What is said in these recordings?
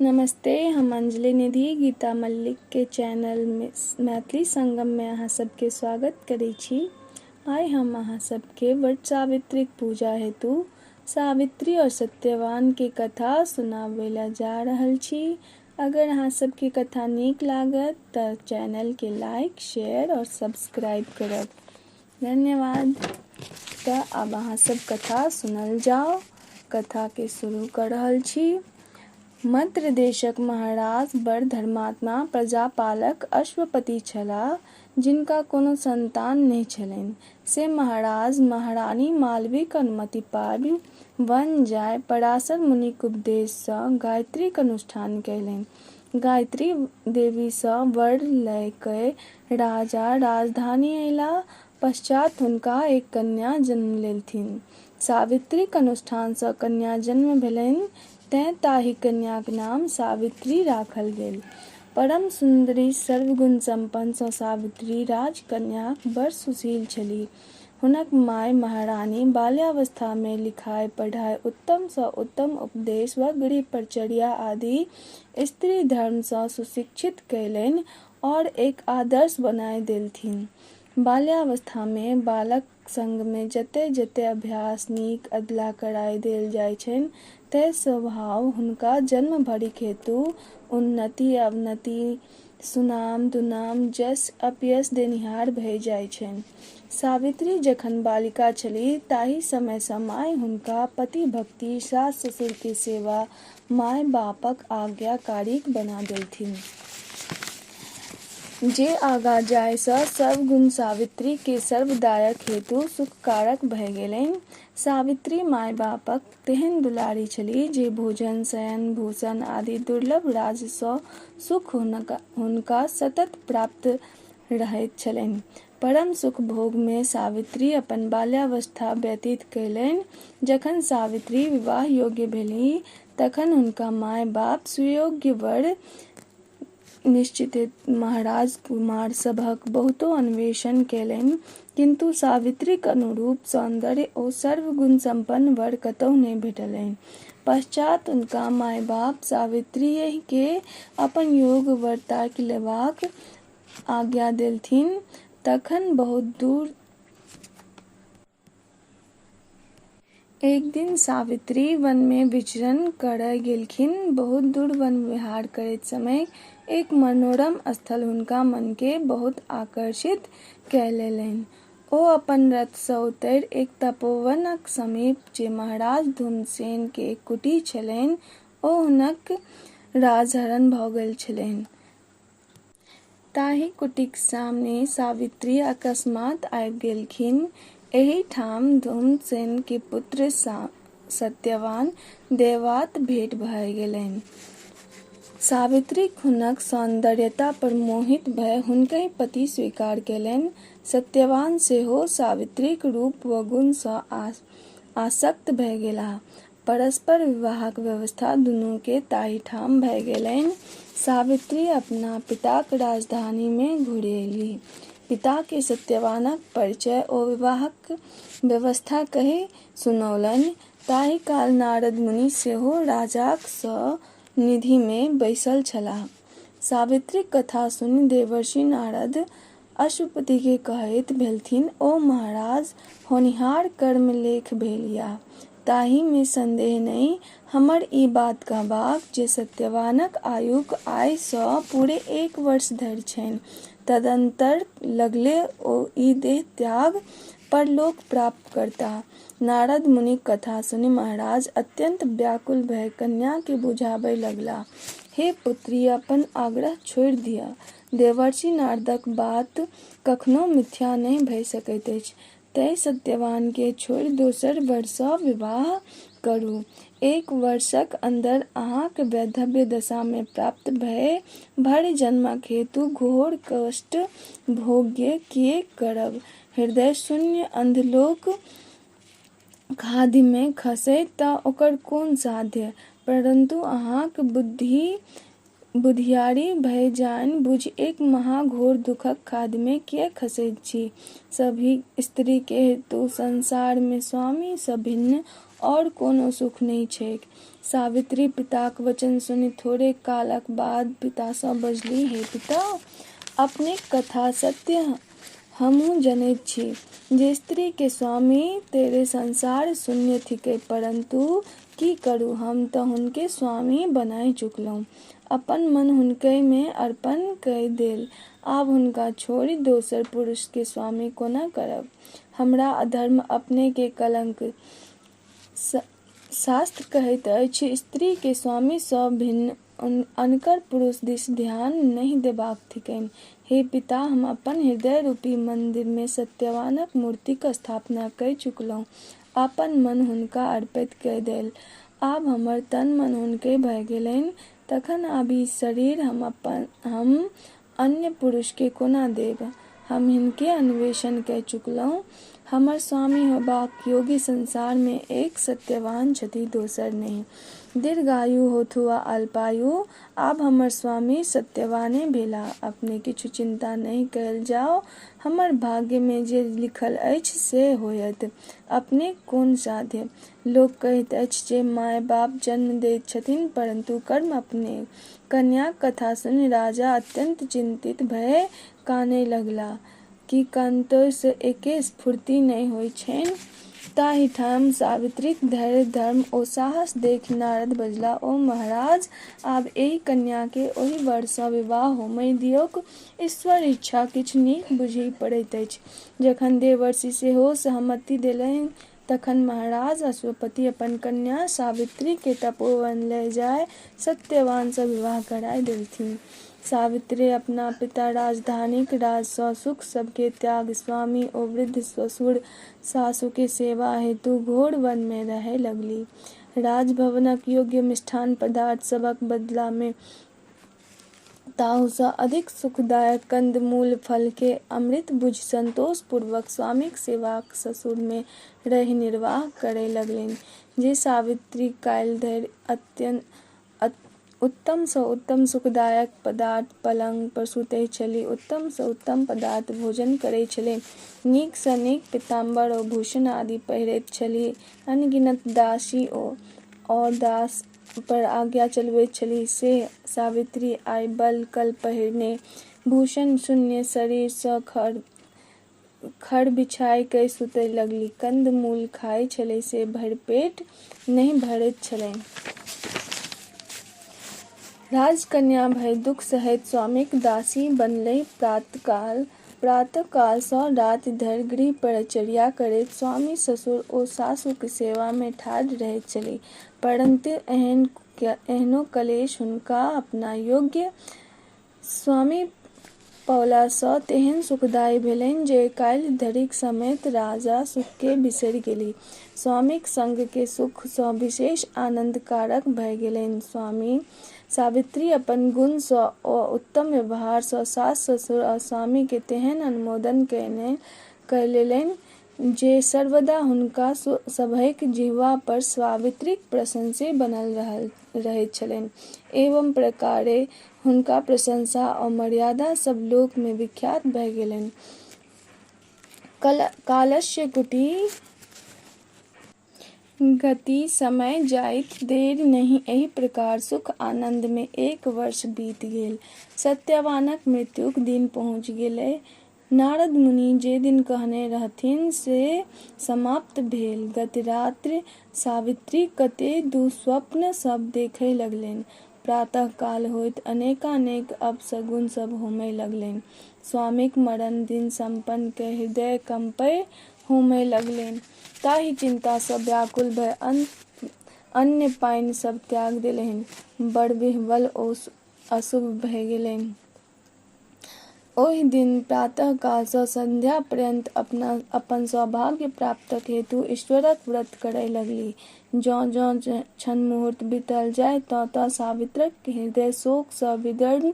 नमस्ते, हम अंजलि निधि गीता मल्लिक के चैनल में मैथिली संगम में अहाँ सबके स्वागत करै छी। आइ हम अहाँ सबके वट सावित्रीक पूजा हेतु सावित्री और सत्यवान के कथा सुनाबै ला जा रहल छी। अगर अहाँ सबके कथा नीक लागत तऽ चैनल के लाइक, शेयर और सब्सक्राइब करब। धन्यवाद। तऽ आब अहाँ सब कथा सुनल जाउ। कथा के शुरू कऽ रहल छी। मद्र देशक महाराज बड़ धर्मात्मा प्रजापालक अश्वपति छलाह, जिनका कोनो संतान नहि छलनि। से महाराज महारानी मालवीक अनुमति पाबि वन जाय पराशर मुनिक उपदेश सँ गायत्रीक अनुष्ठान कयलनि। गायत्री देवी सँ वर लय कय राजा राजधानी अयलाह। पश्चात् हुनका एक कन्या जन्म लेलथिन। सावित्रीक अनुष्ठान सँ कन्या जन्म भेलनि तेँ ताहि कन्याक नाम सावित्री राखल गेल। परम सुन्दरी सर्वगुण सम्पन्न सँ सावित्री राजकन्याक बड़ सुशील छलीह। हुनक माय महारानी बाल्यावस्था मे लिखाय-पढ़ाय उत्तम सँ उत्तम उपदेश व गृह परिचर्या आदि स्त्री धर्म सँ सुशिक्षित कयलनि और एक आदर्श बनाय देलथिन। बाल्यावस्था मे बालक संग मे जतय-जतय अभ्यास नीक अधलाह कराय देल जाइ छनि तै स्वभाव हुनका जन्म भरिक हेतु उन्नति अवनति, सुनाम दुनाम, जस अपयश देनिहार भए जाइ छनि। सावित्री जखन बालिका छलीह ताहि समय सँ माय हुनका पतिभक्ति, सास-ससुर के सेवा, माय-बापक आज्ञाकारीक बना देलथिन। जे आगाँ जाय सँ सब गुण सावित्री के सर्वदायक हेतु सुखकारक भए गेलनि। सावित्री माय-बापक तेहन दुलारी छलीह जे भोजन, शयन, भूषण आदि दुर्लभ राज सँ सुख हुनका सतत प्राप्त रहैत छलनि। परम सुख भोग मे सावित्री अपन बाल्यावस्था व्यतीत कयलनि। जखन सावित्री विवाह योग्य भेलीह तखन हुनका माय-बाप सुयोग्य वर निश्चित महाराज कुमार सभक बहुतो अन्वेषण कयलनि, किन्तु सावित्रीक अनुरूप सौन्दर्य ओ सर्वगुण सम्पन्न वर कतहु नहि भेटलनि। पश्चात् हुनका माय-बाप सावित्रीयहि केँ अपन योग्य वर ताकि लेबाक आज्ञा देलथिन। तखन बहुत दूर एक दिन सावित्री वन मे विचरण करय गेलखिन। बहुत दूर वन विहार करैत समय एक मनोरम स्थल हुनका मन केँ बहुत आकर्षित कय लेलनि। ओ अपन रथ सँ उतरि एक तपोवनक समीप जे महाराज धूमसेन के एक कुटी छलनि ओ हुनक राजहरण भ गेल छलनि। ताहि कुटीक सामने सावित्री अकस्मात् आबि गेलखिन। एहि ठाम धूमसेन के पुत्र सत्यवान दैवात् भेंट भए गेलनि। सावित्री हुनक सौन्दर्यता पर मोहित भए हुनकहि पति स्वीकार कयलनि। सत्यवान सेहो सावित्रीक रूप व गुण सँ आसक्त भए गेलाह। परस्पर विवाहक व्यवस्था दुनू के ताहिठाम भए गेलनि। सावित्री अपना पिताक राजधानी मे घुरि अयलीह। पिता केँ सत्यवानक परिचय ओ विवाहक व्यवस्था कहि सुनौलनि। ताहि काल नारद मुनि सेहो राजाक सन्निधि मे बैसल छलाह। सावित्रीक कथा सुनि देवर्षि नारद अश्वपति केँ कहैत भेलथिन, ओ महाराज, होनिहार कर्म लेख भेल इएह। ताहि मे सन्देह नहि। हमर ई बात कहबाक जे सत्यवानक आयुक आइ सँ पूरे एक वर्ष धरि छनि। तदनन्तर लगले ओ ई देह त्याग परलोक प्राप्त करताह। नारद मुनिक कथा सुनि महाराज अत्यन्त व्याकुल भए कन्या केँ बुझाबय लगलाह, हे पुत्री, अपन आग्रह छोड़ि दिअ। देवर्षि नारदक बात कखनो मिथ्या नहि भए सकैत अछि। तेँ सत्यवान केँ छोड़ि दोसर वर सँ विवाह करू। एक वर्षक अन्दर अहाँक वैधव्य दशा मे प्राप्त भए भरि जन्मक हेतु घोर कष्ट भोग्य किएक करब? हृदय शून्य अंधलोक खाधि मे खसय तँ ओकर कोन साध्य? परन्तु अहाँक बुद्धि बुधियारी भए जानि बुझि एक महाघोर दुखक खाधि मे किएक खसैत छी? सबहि स्त्री के हेतु संसार मे स्वामी सँ भिन्न और कोनो सुख नहि छैक। सावित्री पिताक वचन सुनि थोड़े कालक बाद पिता सँ बजली, हे पिता! अपनेक कथा सत्य हमहूँ जनैत छी जे स्त्री के स्वामी तेरे संसार शून्य थिकै, परन्तु की करू, हम तँ हुनके स्वामी बनाय चुकलहुँ। अपन मन हुनकहि मे अर्पण कय देल। आब हुनका छोड़ि दोसर पुरुष के स्वामी कोना करब? हमरा अधर्म अपने के कलंक। शास्त्र कहैत अछि, स्त्री के स्वामी सँ भिन्न अनकर पुरुष दिस ध्यान नहि देबाक थिकनि। हे पिता! हम अपन हृदय रूपी मन्दिर मे सत्यवानक मूर्तिक स्थापना कय चुकलहुँ। अपन मन हुनका अर्पित कय देल। आब हमर तन-मन हुनकहि भय गेलनि। तखन आब ई शरीर हम अन्य पुरुष केँ कोना देब? हम हिनके अन्वेषण कय चुकलहुँ। हमर स्वामी होयबाक योग्य संसार मे एक सत्यवान छथि, दोसर नहि। दीर्घायु होथु वा अल्पायु, आब हमर स्वामी सत्यवाने भेलाह। अपने किछु चिन्ता नहि कयल जाओ। हमर भाग्य मे जे लिखल अछि सैह होयत। अपनेक कोन साध्य? लोक कहैत अछि जे माय-बाप जन्म दैत छथिन, परन्तु कर्म अपने। कन्याक कथा सुनि राजा अत्यन्त चिन्तित भए कानय लगलाह। की कनितो एके स्फूर्ति नहि होइत छनि? ताहि ठाम सावित्रीक धैर्य, धर्म ओ साहस देखि नारद बजलाह, ओ महाराज! आब एहि कन्याकेँ ओहि वरसँ विवाह होमय दियौक। ईश्वर इच्छा किछु नीक बुझि पड़ैत अछि। जखन देवर्षि सेहो सहमति देलनि तखन महाराज अश्वपति अपन कन्या सावित्री केँ तपोवन लय जाय सत्यवान सँ विवाह कराय देलथिन। सावित्री अपना पिता राजधानीक राज सँ सुख सब के त्याग स्वामी ओ वृद्ध श्वसुर सासु के सेवा हेतु घोर वन मे रहय लगली। राजभवनक योग्य मिष्ठान पदार्थ सभक बदला मे ताहूसँ अधिक सुखदायक कन्द-मूल फलकेँ अमृत बुझि सन्तोषपूर्वक स्वामीक सेवाक ससुरमे रहि निर्वाह करय लगलनि। जे सावित्री काल्हि धरि उत्तमसँ उत्तम सुखदायक पदार्थ पलंग पर सुतैत छलीह, उत्तमसँ उत्तम पदार्थ भोजन करैत छलीह, नीकसँ नीक पीताम्बर ओ भूषण आदि पहिरैत छलीह, अनगिनत दासी ओ दास पर आज्ञा चलबैत छलीह, से सावित्री आइ बल-कल पहिरने भूषण शून्य शरीर सँ खड़ बिछाय कय सुतय लगलीह। कन्द-मूल खाइ छलीह से भरि पेट नहि भरैत छलनि। राजकन्या भय दुःख सहैत स्वामीक दासी बनलीह। प्रातःकाल सँ राति धरि गृह परिचर्या करैत स्वामी, ससुर ओ सासुक सेवा मे ठाढ़ रहैत छलीह। परन्तु एहनो क्लेश हुनका अपना योग्य स्वामी पौला सँ तेहन सुखदायी भेलनि जे काल्हि धरिक समेत राजा सुख केँ बिसरि गेलीह। स्वामीक संग के सुख सँ विशेष आनन्दकारक भए गेलनि। स्वामी सावित्री अपन गुण सँ ओ उत्तम व्यवहार सँ सास-ससुर आ स्वामी केँ तेहन अनुमोदन कय लेलनि जे सर्वदा हुनका सबहिक जिह्वा पर सावित्रीक प्रशंसे बनल रहैत छलनि। एवं प्रकारे हुनका प्रशंसा ओ मर्यादा सब लोक मे विख्यात भए गेलनि। कालस्य कुटिल गति, समय जाइत देर नहि। एहि प्रकार सुख आनन्द मे एक वर्ष बीत गेल। सत्यवानक मृत्युक दिन पहुँचि गेलै। नारद मुनि जे दिन कहने रहथिन से समाप्त भेल। गत रात्रि सावित्री कते दुःस्वप्न सब देखय लगलनि। प्रातः काल होइत अनेकानेक अपशगुन सब होमय लगलनि। स्वामीक मरण दिन सम्पन्न कय हृदय कम्पय होमय लगलनि। ताहि चिन्ता सँ व्याकुल भय अन्न पानि सब त्याग देलनि। बड़ विह्वल ओ अशुभ भय गेलनि। ओहि दिन प्रातःकाल सँ संध्या पर्यन्त अपन सौभाग्य प्राप्तक हेतु ईश्वरक व्रत करय लगलीह। जँ-जँ क्षण मुहूर्त बीतल जाय तँ-तँ सावित्रक हृदय शोक सँ विदीर्ण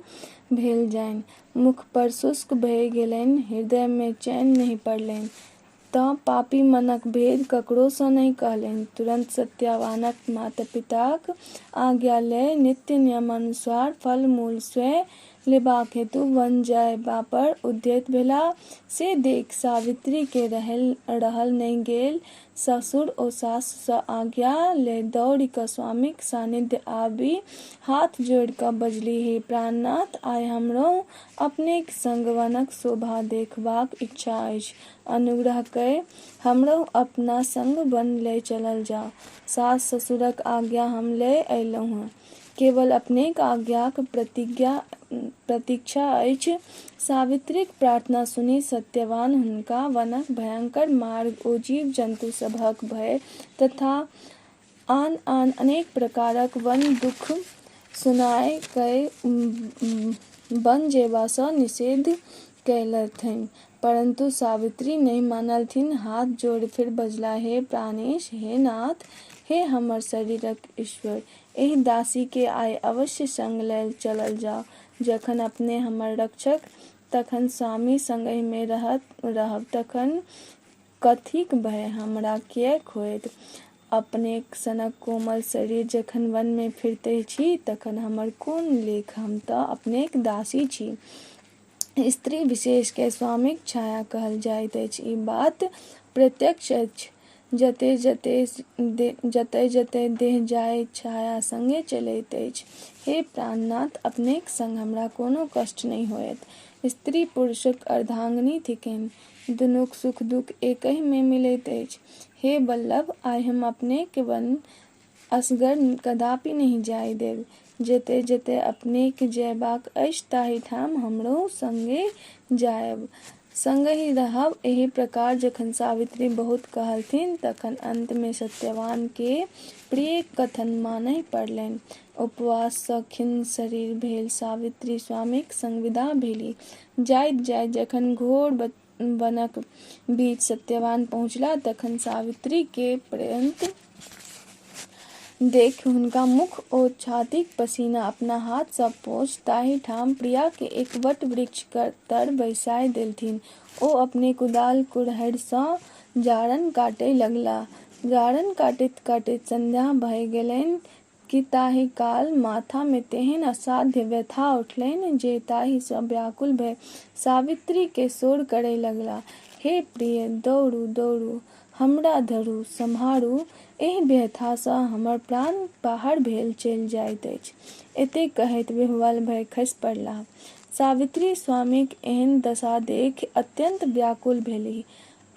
भेल जाइन। मुख पर शुष्क भए गेलनि, हृदय मे चैन नहि पड़लनि। तँ पापी मनक भेद ककरो सँ नहि कहलनि। तुरन्त सत्यवानक माता-पिताक आज्ञा लय नित्य नियमानुसार फल-मूल स्वयं लेबाक हेतु वन जयबा पर उद्यत भेलाह। से देखि सावित्री केँ रहल नहि गेल। ससुर ओ सासु सँ आज्ञा लय दौड़ि कऽ स्वामीक सान्निध्य आबि हाथ जोड़ि कऽ बजलीह, हे प्राणनाथ! आइ हमरहु अपनेक संग वनक शोभा देखबाक इच्छा अछि। अनुग्रह कय हमरहु अपना संग वन लय चलल जाउ। सासु-ससुरक आज्ञा हम लय अयलहुँ। केवल अपनेक आज्ञाक प्रतीक्षा अछि। सावित्रीक प्रार्थना सुनि सत्यवान हुनका वनक भयंकर मार्ग ओ जीव-जन्तु सबहक भय तथा आन-आन अनेक प्रकारक वन-दुःख सुनाय कय वन जयबा सँ निषेध कयलथिन। परन्तु सावित्री नहि मानलथिन। हाथ जोड़ि फेर बजलाह, हे प्राणेश! हे नाथ! हे हमर शरीरक ईश्वर! एहि दासी केँ आइ अवश्य संग लय चलल जाउ। जखन अपने हमर रक्षक तखन स्वामी संगहि मे रहब तखन कथीक भय हमरा किएक होयत? अपनेक सनक कोमल शरीर जखन वन मे फिरतहि छी तखन हमर कोन लेख? हम तँ अपनेक दासी छी। स्त्री विशेष केँ स्वामीक छाया कहल जाइत अछि, ई बात प्रत्यक्ष अछि। जतय-जतय देह जाय छाया संगे चलैत अछि। हे प्राणनाथ! अपनेक संग हमरा कोनो कष्ट नहि होयत। स्त्री पुरुषक अर्धांगिनी थिकनि। दुनूक सुख-दुःख एकहि मे मिलैत अछि। हे वल्लभ! आइ हम अपने केँ वन असगर कदापि नहि जाय देब। जतय-जतय अपनेक जयबाक अछि ताहि ठाम हमरहु संगे जायब, संगहि रहब। एहि प्रकार जखन सावित्री बहुत कहलथिन तखन अन्त मे सत्यवान केँ प्रियेक कथन मानहि पड़लनि। उपवास सँ खिन्न शरीर भेल सावित्री स्वामीक संग विदा भेलीह। जाइत-जाइत जखन घोर वनक बीच सत्यवान पहुँचलाह तखन सावित्री केँ पर्यन्त देखि हुनका मुख ओ छातीक पसीना अपना हाथ सँ पोछि ताहि ठाम प्रिया केँ एक वट वृक्ष तर बैसाय देलथिन। ओ अपने कुदाल कुड़हरि सँ जारन काटय लगलाह। जारन काटैत-काटैत संध्या भय गेलनि कि ताहि काल माथा मे तेहन असाध्य व्यथा उठलनि जे ताहि सँ व्याकुल भय सावित्री केँ सोर करय लगलाह, हे प्रिय! दौड़ू, दौड़ू! हमरा धरू, सम्हारू! एहि व्यथा सँ हमर प्राण बाहर भेल चलि जाइत अछि। एतेक कहैत विह्वल भय खसि पड़लाह। सावित्री स्वामीक एहन दशा देखि अत्यन्त व्याकुल भेलीह।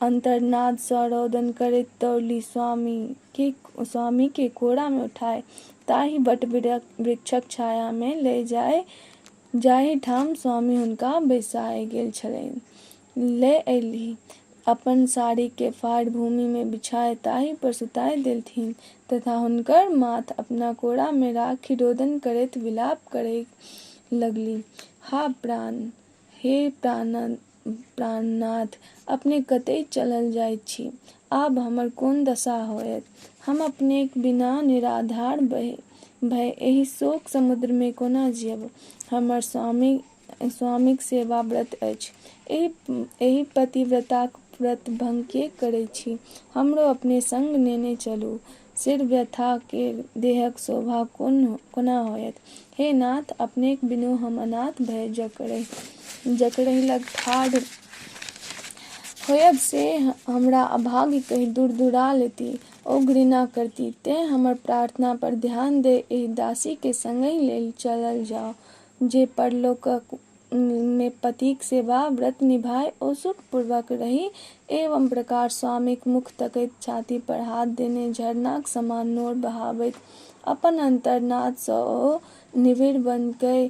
अन्तर्नाद सँ रोदन करैत दौड़लि स्वामी केँ कोरा मे उठाय ताहि वट-वृक्षक छाया मे लय जाय जाहि ठाम स्वामी हुनका बैसाय गेल छलनि, लय अयलीह। अपन साड़ी केँ फाड़ि भूमि मे बिछाय ताहि पर सुताय देलथिन तथा हुनकर माथ अपना कोरा मे राखि रोदन करैत विलाप करय लगलीह, हा प्राण! हे प्राणनाथ! अपने कतय चलल जाइत छी? आब हमर कोन दशा होयत? हम अपनेक बिना निराधार भय एहि शोक समुद्र मे कोना जियब? हमर स्वामीक सेवा व्रत अछि। एहि पतिव्रताक व्रत भंग किएक करैत छी? हमरो अपने संग नेने चलू। सिर व्यथा केर देहक शोभा कोना होयत? हे नाथ! अपनेक बिनु हम अनाथ भय जकरहि लग ठाढ़ होयब से हमरा अभाग्य कहि दुरदुरा लेती ओ घृणा करती। तेँ हमर प्रार्थना पर ध्यान दय एहि दासी केँ संगहि लेल चलल जाउ। जे परलोकक मे पतिक सेवा व्रत निभाय ओ सुखपूर्वक रहि एवं प्रकार स्वामीक मुख तकैत छाती पर हाथ देने झरनाक समान नोर बहाबैत अपन अन्तर्नाद सँ ओ निविड़ वन कय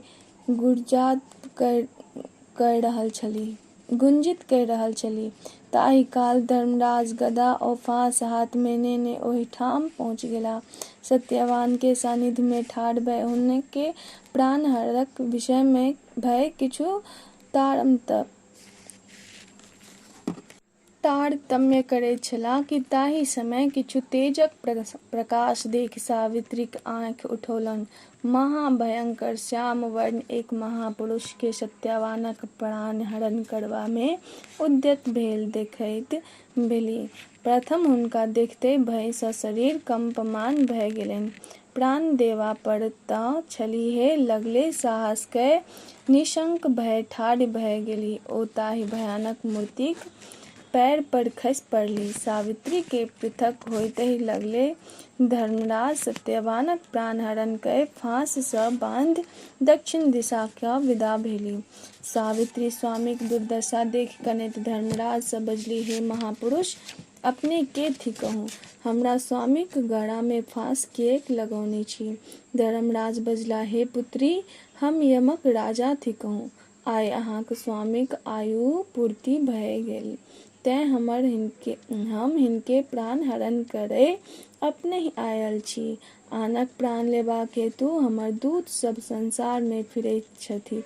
गुंजित कय रहल छलीह। ताहि काल धर्मराज गदा ओ फाँस हाथ मे नेने ओहि ठाम पहुँचि गेलाह। सत्यवान के सान्निध्य मे ठाढ़ भय हुनके प्राणहरणक विषय मे भय किछु तारतम्य करैत छलाह कि ताहि समय किछु तेजक प्रकाश देखि सावित्रीक आँखि उठौलनि। महाभयंकर श्यामवर्ण एक महापुरुष केँ सत्यवानक प्राण हरण करबा मे उद्यत भेल देखैत भेलीह। प्रथम हुनका देखितहि भय सँ शरीर कम्पमान भय गेलनि। प्राण देबा पर तँ छलीहे, लगले साहस कए निःशंक भए ठाढ़ि भए गेलीह ओ ताहि भयानक मूर्तिक पैर पर खसि पड़लीह। सावित्री केँ पृथक होइतहि लगले धर्मराज सत्यवानक प्राण हरण कए फाँस सँ बान्धि दक्षिण दिशा कऽ विदा भेलीह। सावित्री स्वामीक दुर्दशा देखि कनैत धर्मराज सँ बजलीह, हे महापुरुष! अपने के थिकहुँ? हमरा स्वामीक गरा मे फाँस किएक लगौने छी? धर्मराज बजलाह, हे पुत्री! हम यमक राजा थिकहुँ। आइ अहाँक स्वामीक आयु पूर्ति भए गेल तेँ हम हिनके प्राण हरण करए अपनहि आयल छी। आनक प्राण लेबाक हेतु हमर दूत सभ संसार मे फिरैत छथि।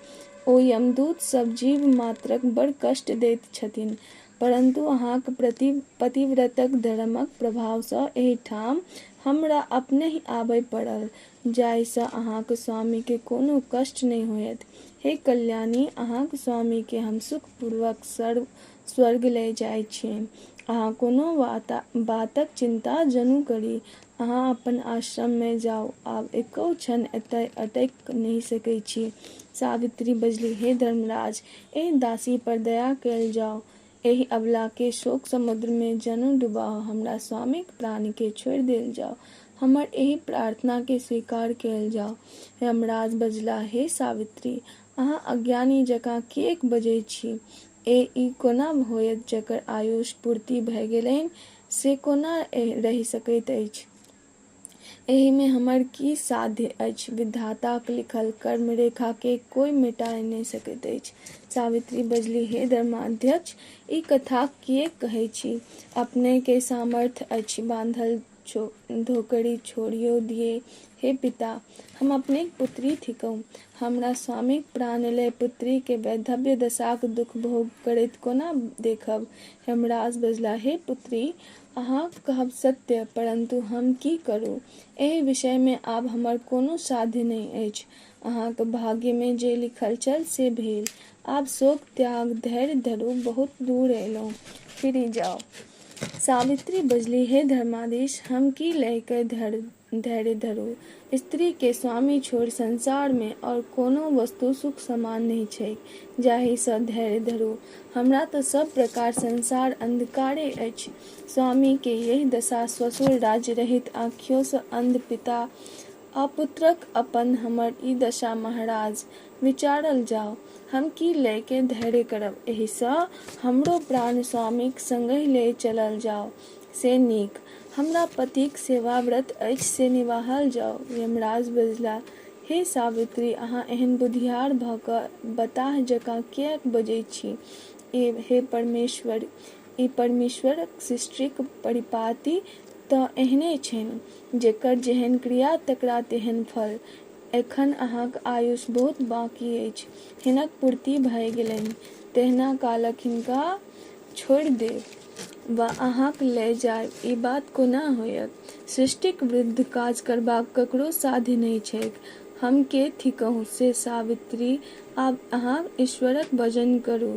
ओ यमदूत सभ जीव मात्रक बड़ कष्ट दैत छथिन। परन्तु अहाँक प्रति पतिव्रतक धर्मक प्रभाव सँ एहिठाम हमरा अपनहि आबय पड़ल जाहि सँ अहाँक स्वामी केँ कोनो कष्ट नहि होयत। हे कल्याणी! अहाँक स्वामी केँ हम सुखपूर्वक स्वर्ग लय जाइत छियनि। अहाँ कोनो बातक चिन्ता जनु करी। अहाँ अपन आश्रम मे जाउ। आब एकहु क्षण एतय अटकि नहि सकैत छी। सावित्री बजलीह, हे धर्मराज! एहि दासी पर दया कयल जाओ। एहि अबला केँ शोक समुद्र मे जनु डुबाउ। हमरा स्वामीक प्राण केँ छोड़ि देल जाओ। हमर एहि प्रार्थना केँ स्वीकार कयल जाओ। यमराज बजलाह, हे सावित्री! अहाँ अज्ञानी जकाँ किएक बजैत छी? ई कोना होयत जकर आयुष पूर्ति भए गेलनि से कोना रहि सकैत अछि? एहि मे हमर की साध्य अछि? विधाताक लिखल कर्म-रेखा केँ कोइ मेटा नहि सकैत अछि। सावित्री बजलीह, हे धर्माध्यक्ष! ई कथा किएक कहैत छी? अपने केँ सामर्थ्य अछि बाँधल धोकड़ि छोड़ियो दियऽ। हे पिता! हम अपनेक पुत्री थिकहुँ। हमरा स्वामीक प्राण लय पुत्री केँ वैधव्य दशाक दुःख भोग करैत कोना देखब? यमराज बजलाह, हे पुत्री! अहाँक कहब सत्य, परन्तु हम की करू? एहि विषय मे आब हमर कोनो साध्य नहि अछि। अहाँक भाग्य मे जे लिखल छल से भेल। आब शोक त्याग धैर्य धरू, बहुत दूर अयलहुँ। फिरि जाउ। सावित्री बजलीह, हे धर्माधीश! हम की लय कय धैर्य धरू? स्त्री केँ स्वामी छोड़ि संसार मे और कोनो वस्तु सुख समान नहि छैक जाहि सँ धैर्य धरू। हमरा त सब प्रकार संसार अन्धकारे अछि। स्वामी के यैह दशा, श्वसुर राज्य रहित, आँखियो सँ अन्ध पिता आ पुत्रक अपन हमर ई दशा महाराज! विचारल जाओ। हम की लय केँ धैर्य करब? एहि सँ हमरो प्राण स्वामीक संगहि लय चलल जाओ से नीक। हमरा पतिक सेवा-व्रत अछि से निबाहल जाओ। यमराज बजलाह, हे सावित्री! अहाँ एहन बुधियार भ क बताह जकाँ किएक बजैत छी? हे परमेश्वर! ई परमेश्वरक सृष्टिक परिपाटी तँ एहने छनि। जकर जेहन क्रिया तकरा तेहन फल। एखन अहाँक आयुष बहुत बाँकी अछि। हिनक पूर्ति भए गेलनि। तेहना कालक हिनका छोड़ि देब वा अहाँक लए जायब, ई बात कोना होयत? सृष्टिक विरुद्ध काज करबाक ककरो साध्य नहि छैक। हम के थिकहुँ से सावित्री, आब अहाँ ईश्वरक भजन करू।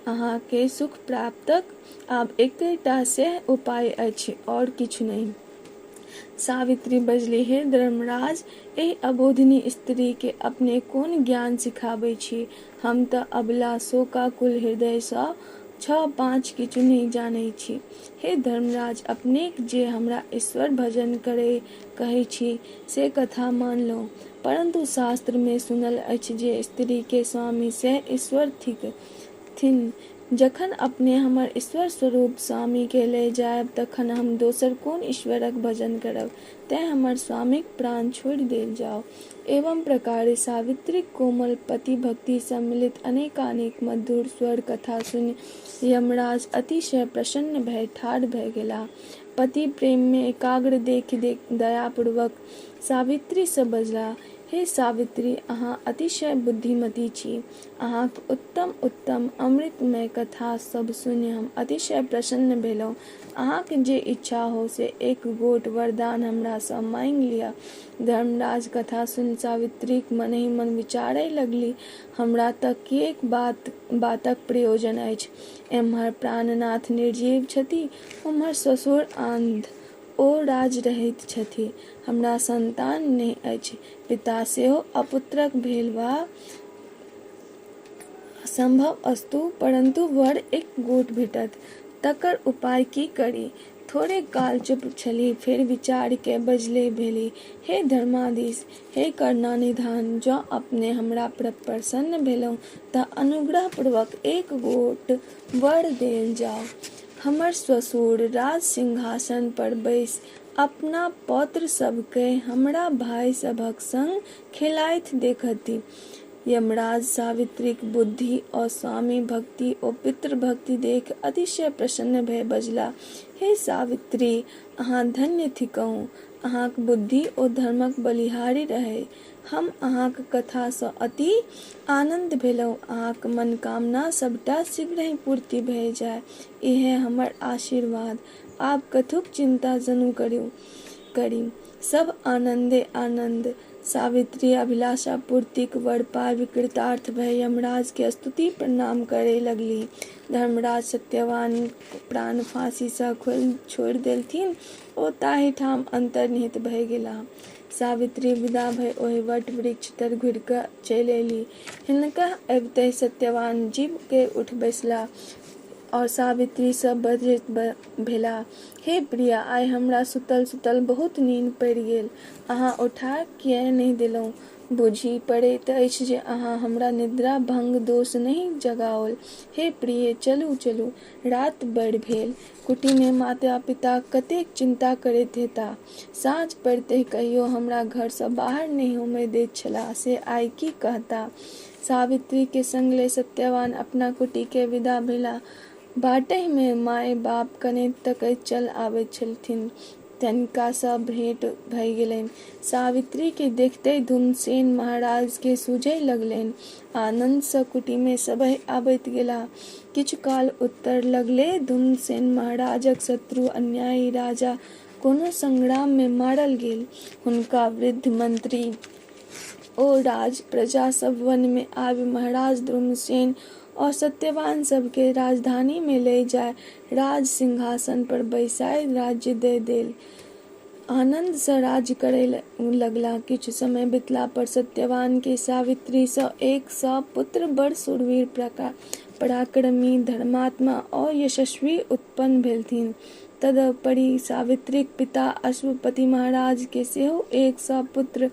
अहाँकेँ सुख प्राप्तक आब एक्केटा सैह उपाय अछि और किछु नहि। सावित्री बजलीह, हे धर्मराज! एहि अबोधिनी स्त्री केँ अपने कोन ज्ञान सिखाबैत छी? हम तँ अबला शोकाकुल हृदय सँ छह पाँच किछु नहि जानैत छी। हे धर्मराज! अपनेक जे हमरा ईश्वर भजन करय कहैत छी से कथा मानलहुँ, परन्तु शास्त्र मे सुनल अछि जे स्त्री के स्वामी सैह ईश्वर थिकथिन। जखन अपने हमर ईश्वर स्वरूप स्वामी केँ लय जायब तखन हम दोसर कोन ईश्वरक भजन करब? तेँ हमर स्वामीक प्राण छोड़ि देल जाओ। एवं प्रकारे सावित्रीक कोमल पतिभक्ति सम्मिलित अनेकानेक मधुर स्वर कथा सुनि यमराज अतिशय प्रसन्न भए ठाढ़ भए गेलाह। पति प्रेम मे एकाग्र देखि दयापूर्वक सावित्री सँ बजलाह, हे सावित्री! अहाँ अतिशय बुद्धिमती छी। अहाँक उत्तम-उत्तम अमृतमय कथा सभ सुनि हम अतिशय प्रसन्न भेलहुँ। अहाँक जे इच्छा हो से एक गोट वरदान हमरा सँ माँगि लिअ। धर्मराज कथा सुनि सावित्रीक मनहि मन विचारय लगलीह, हमरा तँ किएक बातक प्रयोजन अछि? एम्हर प्राणनाथ निर्जीव छथि, ओम्हर श्वसुर अन्ध। ओ राज रहैत छथि। हमरा सन्तान नहि अछि। पिता सेहो अपुत्रक भेल वा सम्भव अस्तु, परन्तु वर एक गोट भेटत। तकर उपाय की करी? थोड़े काल चुप छलीह, फेर विचार कए बजलीह भेलीह, हे धर्माधीश, हे करुणानिधान, जँ अपने हमरा पर प्रसन्न भेलहुँ तँ अनुग्रहपूर्वक एक गोट वर देल जाओ। हमर श्वसुर राज-सिंहासन पर बैसि अपना पौत्र सभकेँ हमरा भाइ सभक संग खेलाइत देखथि। यमराज सावित्रीक बुद्धि ओ स्वामी भक्ति ओ पितृभक्ति देखि अतिशय प्रसन्न भए बजलाह, हे सावित्री! अहाँ धन्य थिकहुँ। अहाँक बुद्धि ओ धर्मक बलिहारी रहय। हम अहाँक कथा सँ अति आनन्द भेलहुँ। अहाँक मनकामना सभटा शीघ्रहि पूर्ति भए जाय, इएह हमर आशीर्वाद। आब कथुक चिन्ता जनु करी। सभ आनन्दे आनन्द। सावित्री अभिलाषा पूर्तिक वर पाबि कृतार्थ भए यमराज केँ स्तुति प्रणाम करए लगलीह। धर्मराज सत्यवानक प्राण फाँसी सँ छोड़ि देलथिन। ओ ताही ठाम अन्तर्निहित भए गेलाह। सावित्री विदा भए ओहि वट वृक्ष तर घुरि कऽ चलि अयलीह। हिनका अबितहि सत्यवान जीबि कए उठि बैसलाह और सावित्री सँ बजैत भेलाह, हे प्रिया! आइ हमरा सुतल-सुतल बहुत नीन पड़ि गेल। अहाँ उठा किएक नहि देलहुँ? बूझि पड़ैत अछि जे अहाँ हमरा निद्रा-भंग दोष नहि जगाओल। हे प्रिये! चलू-चलू। राति बड़ भेल। कुटी मे माता-पिता कतेक चिन्ता करैत हेताह। साँझ पड़ितहि कहियो हमरा घर सँ बाहर नहि होमय दैत छलाह से आइ की कहताह? सावित्री केँ संग लय सत्यवान अपना कुटी केँ विदा भेलाह। बाटहि मे माय-बाप कनैत-तकैत चल अबैत छलथिन तनिका सँ भेंट भए गेलनि। सावित्री केँ देखितहि धूमसेन महाराज केँ सूझय लगलनि। आनन्द सँ कुटी मे सबहि अबैत गेलाह। किछु काल उत्तर लगले धूमसेन महाराजक शत्रु अन्यायी राजा कोनो संग्राम मे मारल गेल। हुनका वृद्ध मंत्री ओ राज प्रजा सब वन मे आबि महाराज द्रुमसेन और सत्यवान सबकेँ राजधानी मे लय जाय राज सिंहासन पर बैसाय राज्य दय देल। आनन्द सँ राज्य करय लगलाह। किछु समय बितला पर सत्यवान केँ सावित्री सँ 100 पुत्र बड़ शूरवीर, पराक्रमी, धर्मात्मा और यशस्वी उत्पन्न भेलथिन। तदुपरि सावित्रीक पिता अश्वपति महाराज केँ सेहो 100 पुत्र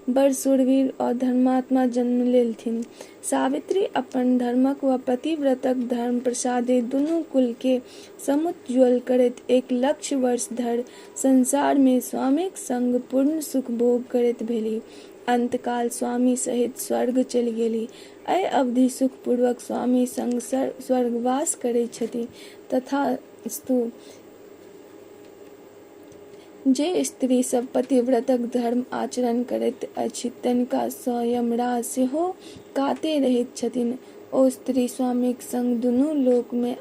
बड़ शूरवीर और धर्मात्मा जन्म लेलथिन। सावित्री अपन धर्मक व पतिव्रतक धर्म प्रसादे दुनू कुल केँ समुज्ज्वल करैत 1 लक्ष वर्ष धरि संसार मे स्वामीक संग पूर्ण सुख भोग करैत भेलीह। अन्तकाल स्वामी सहित स्वर्ग चलि गेलीह। एहि अवधि सुखपूर्वक स्वामी संग स्वर्गवास करैत छथि। तथास्तु। जे स्त्री सब पतिव्रतक धर्म आचरण करैत अछि तनिका सँ यमराज सेहो काते रहैत छथिन। ओ स्त्री स्वामीक संग दुनू लोक मे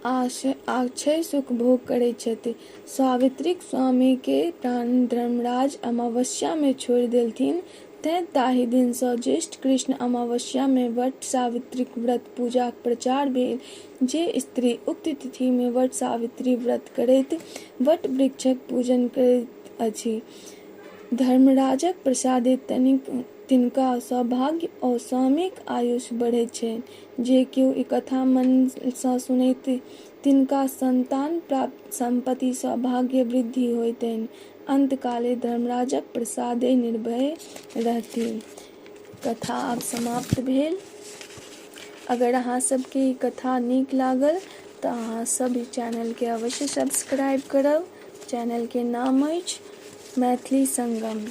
अक्षय सुख भोग करैत छथि। सावित्रीक स्वामी के प्राण धर्मराज अमावस्या मे छोड़ि देलथिन तेँ ताहि दिन सँ ज्येष्ठ कृष्ण अमावस्या मे वट सावित्रीक व्रत पूजाक प्रचार भेल। जे स्त्री उक्त तिथि मे वट सावित्री व्रत करैत वट वृक्षक पूजन करैत अछि, धर्मराजक प्रसादे तिनका सौभाग्य ओ स्वामीक आयुष बढ़ैत छनि। जे केओ ई कथा मन सँ सुनैत तिनका सन्तान प्राप्त सम्पत्ति सौभाग्य वृद्धि होइतनि। अन्तकाले धर्मराजक प्रसादे निर्भय रहथि। कथा आब समाप्त भेल। अगर अहाँ सबके ई कथा नीक लागल तऽ अहाँ सब ई चैनलके अवश्य सब्सक्राइब करब। चैनलके नाम अछि मैथिली संगम।